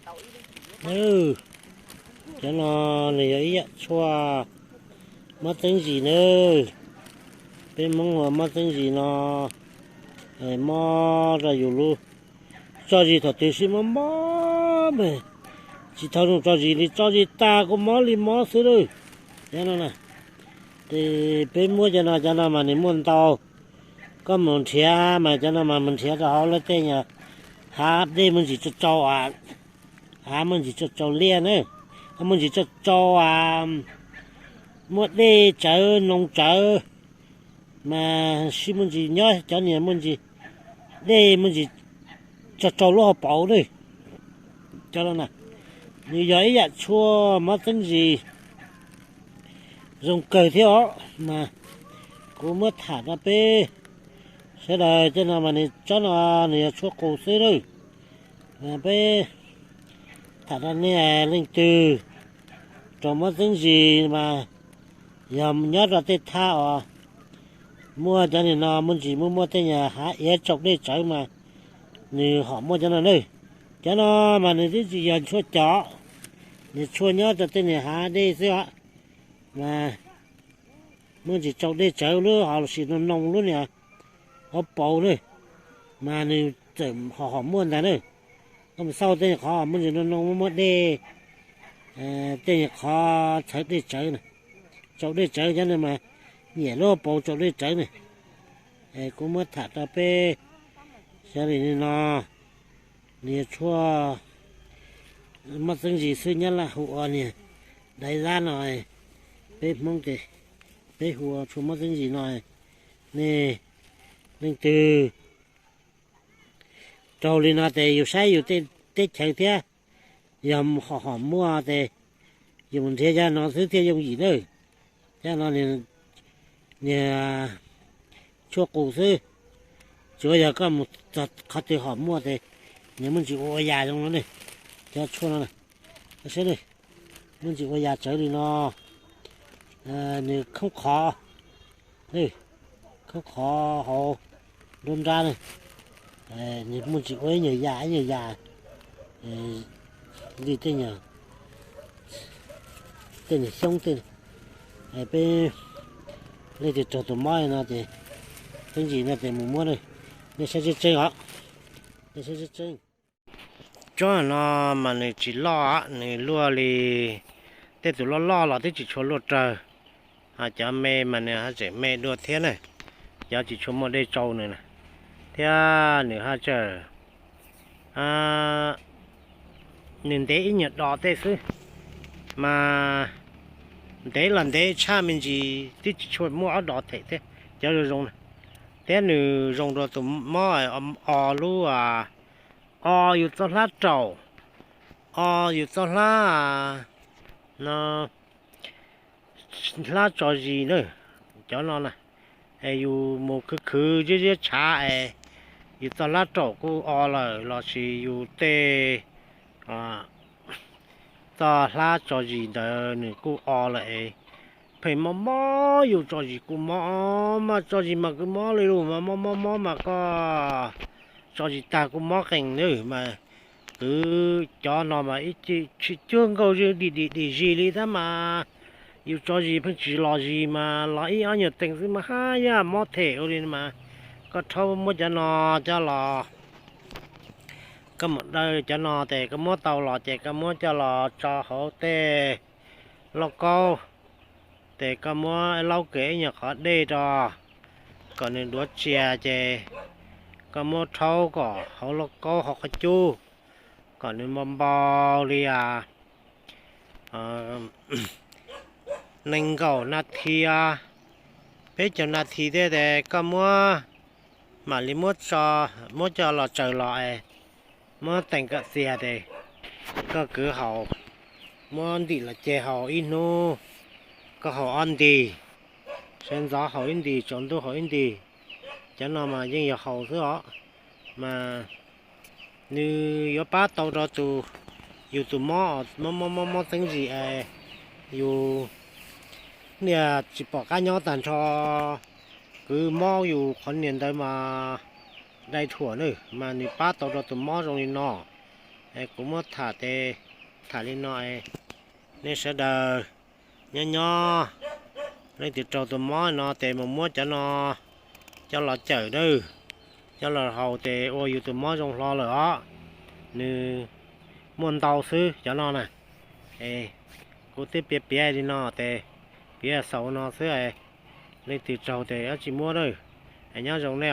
Cov no nws yog ib yam tshuaj mob txeeb zis nawb. Peb Hmoob hu mob txeeb zis no, mob rau yus lub tso zis thaum twg sib mob mob mas tsis tau zoo tso zis li, tso zis tag kuj mob li mob xwb lawm. Cov no na, ces peb muab cov no, cov no mas nws muaj ntau. Koj mus nrhiav mas cov no mas mus nrhiav rau hauv lawv tej nyuag hav dej muaj ntsis tsau tsau, hav muaj ntsis tsau tsau liaj na, muaj ntsis tsau tsau, muaj dej tsawv noo tsawv, mas sib muaj ntsis nyob cov niag muaj ntsis dej muaj ntsis tsau tsau lub hauv paus na. Cov no na, nws yog ib yam tshuaj mob txeeb zis zoo kawg thiab os, mas kuv muab tham rau peb sawv daws. Cov no mas nws tsob no nws yog tshuaj qus xwb lawm. Peb tham rau nej leej twg raug mob txeeb zis mas yog nyob rau tej thaj uas muaj cov niag no muaj ntsis muaj muaj tej nyuag hav iav tsau dej tsawv mas nws hom muaj cov no na. Cov no mas nws twb tsis yog tshuaj cov, nws tshuaj nyob rau tej niag hav dej xwb os, mas muaj ntsis tsau dej tsawv lub hauv los sis noo noo lub niag hauv paus na, mas nws txawm hom hom muaj ntag na. Koj mus xauj tej nyuag qhov muaj ntsis noo noo muaj muaj dej, tej nyuag qhov txhawv dej tsawv na, tsau dej tsawv cov no mas nyiam lub hauv paus tsau dej tsawv na. Kuv muab tham rau peb xyov li no, nws yog tshuaj mob txeeb zis xwb, nyob laj hu ua niag daiv zab no, peb Hmoob ces peb hu ua tshuaj mob txeeb zis no. Nej leej twg raug li no ces yus saib yus tej teb chaws thiab, yog hom hom muaj ces yus mus nrhiav cov no xwb thiaj yooj yim na. Cov no niag tshuaj qus xwb, tsuav yog koj mus txog qhov twg hom muaj ces nws muaj ntsis ua ua yas zoo no ne. Cov tshuaj no, saib ne, muaj ntsis ua yas tsawv li no, nws khoob qhov, khoob qhov hauv nruab nrab ne, nws muaj ntsis ua ib nyuag yas ib nyuag yas li tej nyuag xyoob tej. Peb leej twg raug tus mob no ces txeeb zis no ces mus muab, nej saib tseeb tseeb os, nej saib tseeb tseeb. Tsob no mas nws tsis loj, nws luaj li tej tus loj loj los twb tsis tshua luaj rawg. Ho cov me mas nws ho tseem me dua thiab na, cov tsis tshua muaj dej tsau nws na, thiab nws ho tseem nws ntev ib nyuag dos tej xwb, mas ntev los ntev tshaj me ntsis twb tsis tshua muaj ob dos them thiab cov zoo zoo na. Thiab nws zoo rau tus mob o lub, o yus txoj hlab raum, o yus txoj hlab no, hlab tso zis na, cov no na, es yus mus khwv khwv ziab ziab tshav es yus txoj hlab raum kuj o lawm los sis yus tej txoj hlab tso zis ntawd nws kuj o lawm es pheej mob mob, yus tso zis kuj mob, mas tso zis mas kuj mob li lus mas mob mob mob mas koj tso zis tag kuj mob qees na mas kwv cov no mas ib tsis cuag nkaus dim dim dim zis li tab mas yus tso zis pheej tsis los zis mas los ib ob nyuag teev xwb mas haj yam mob them ua li mas koj rhaub muab cov no coj los, koj mus daws cov no ces koj muab tau los ces koj muab coj los tso hauv tej lauj kaub, ces koj muab laub kiag ib nyuag qhov dej rau kom nws duav tsias ces koj muab rhaub kom hauv lauj kaub hauv qhov cub kom nws npau npau li nees nkaum nas this, peb caug nas this thiab ces koj muab, mam li muab, muab coj los tsaws los es muab teem kom txias ces koj kwv haus, muab ntim los ces haus ib hnub, koj haus ob ntis, sawv ntxov haus ib ntis, tsaus ntuj haus ib ntis, cov no mas yeej yog haus xwb os. Mas nws yuav pab tau rau tus, yus tus mob, mob mob mob txeeb zis es yus niag tsis pom qab nyob tag nrho, kwv mob yus qhov niag ntawd mas dai thuam na, mas nws pab tau rau tus mob zoo li no. Kuv muab tham tes, tham li no, nej sawv daws nyob nyob, leej twg raug tus mob no tes mus muab cov no coj los cawm nawb, coj los haus tes ua yus tus mob zoo hlo lawm os. Nws muaj ntau xwb cov no na. Es kuv twb piav piav li no tes, piav xaus no xwb. Leej twg raug tes dab tsi muab nawb. Nyob zoo nej.